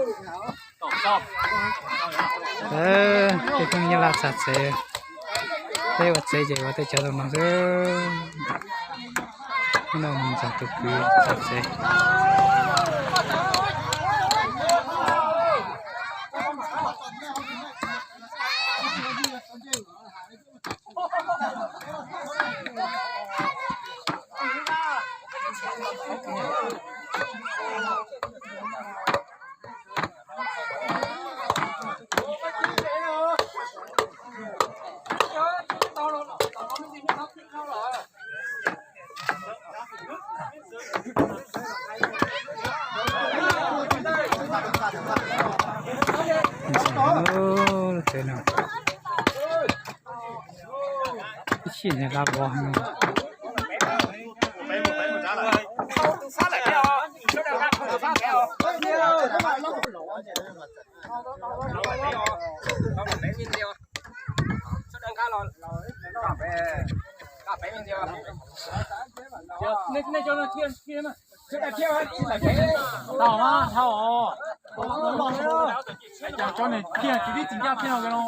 Tej phooj ywg Nyab Laj txav tsev, peb ua tsev ces ua tej chaw zoo no xwb. Hnub no mus ntxog tus kwv txav tsev. Ib sij ne lab vov heev. Tau mas, tau os. Cas cov niag thiaj tsis tib tsis ncaj thiaj no.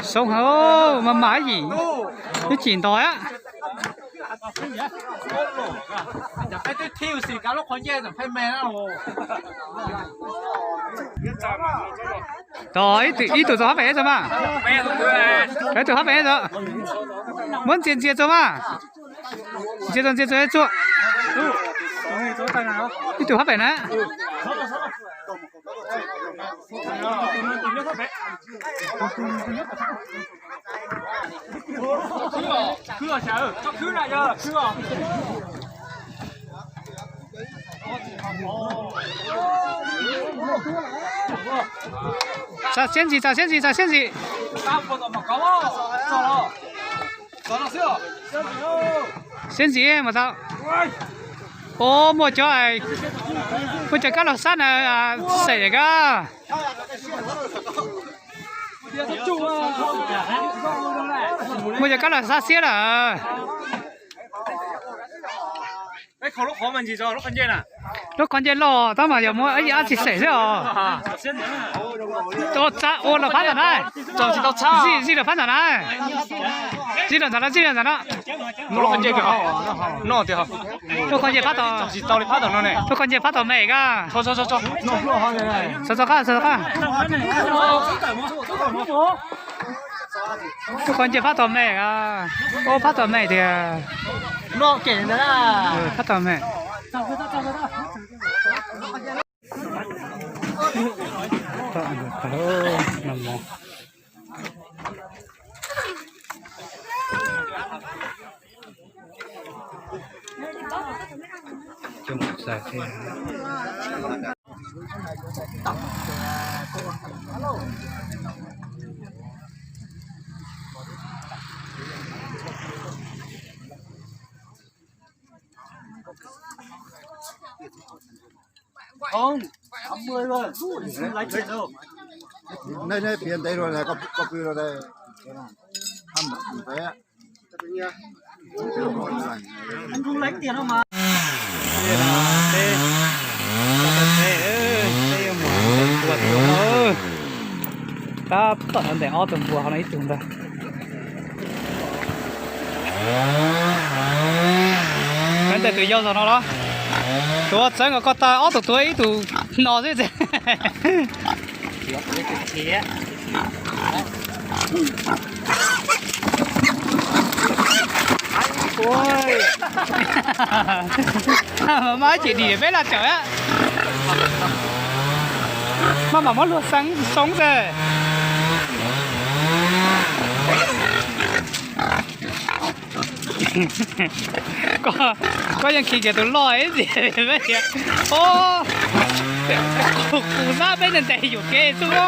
Soob heev, mas mas yim, ib chim ntog a. Tod ib tug txog hab pem txog mas, ib tug hab pem txog, muab ntxias ntxias txog mas, ntxias txog ntxias txog txuag, ib tug hab pem na. Txav siab ntsis, txav siab ntsis, txav siab ntsis. Siab ntsis mas tau. Ua muaj cov, muaj cov kab laug sab na, xeem kab. Muaj cov kab laug sab siab lawm. Lub qhov nce loj tab mas yog muaj ib yam dab tsi xeem xwb os. Ua lawm phab ntawm na. Zij lawm phab ntawm na. Zij lawm ntawm no, zij lawm ntawm no. Lub qhov nce phab tom, lub qhov nce phab tom me kab. Txog txog qab, txog txog qab. Lub qhov nce phab tom me, ua phab tom me tiag. Phab tom me. Neb piav ntev los koj pw los. Tab tom ntes ob tug npua hauv no ib tug ntag. Ntes tus yau zaum no los? Tus txawv nkaus ko taw ob tug tuav ib tug no xwb. Maj mam ces dim peb laj cawm a. Maj mam muab luag xeeb soob xwb. Koj yeej khi kiag tus loj ib ntsis, o, kuv xav peb ntes yuam kev xwb no.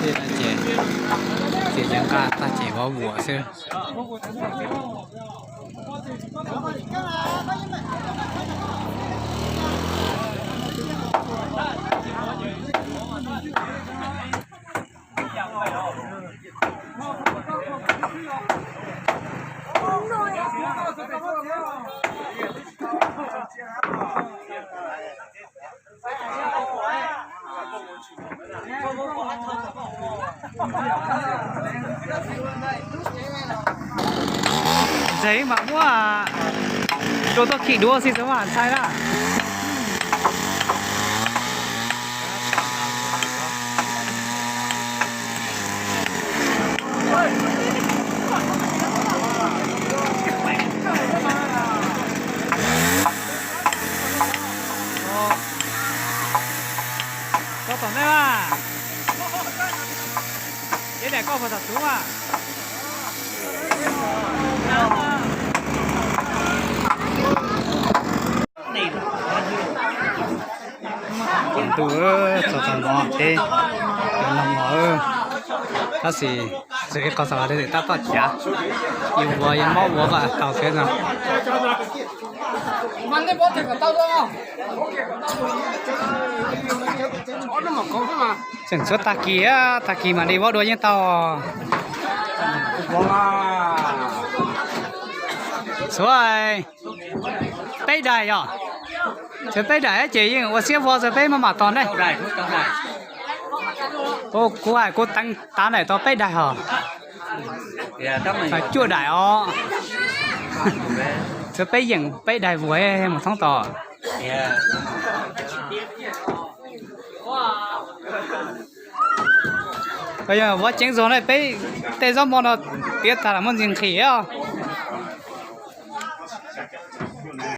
Ces, ces yeej nqa tag ces vov vuam xwb. Ntxeev mas muab rau toj khi duav xwb xwb mas ntshai na. Koj tom ntej mas, ib daim koj puas tom txwv mas. Ntuj, txog txog no ces yog no mog, tab sis txawm ib qho xav ua tej tab tom cav, yus ua yus mob ua kom tau thiab no. Tseem tshuav tag kis, tag kis mam li vov dua yeej tau. Tshuav peb daim yom, tshuav peb daim ces yeej ua siab vov txog peb maj mam tos ne. Kuv hais kuv teev tav daim tau peb daim hos. Cuaj daim os. Tshuav peb yeem peb daim vuas mus thoob tos. Yog vov ceev zog na peb tej zaub mov no tiav tag los muab ntxiv nqhis os.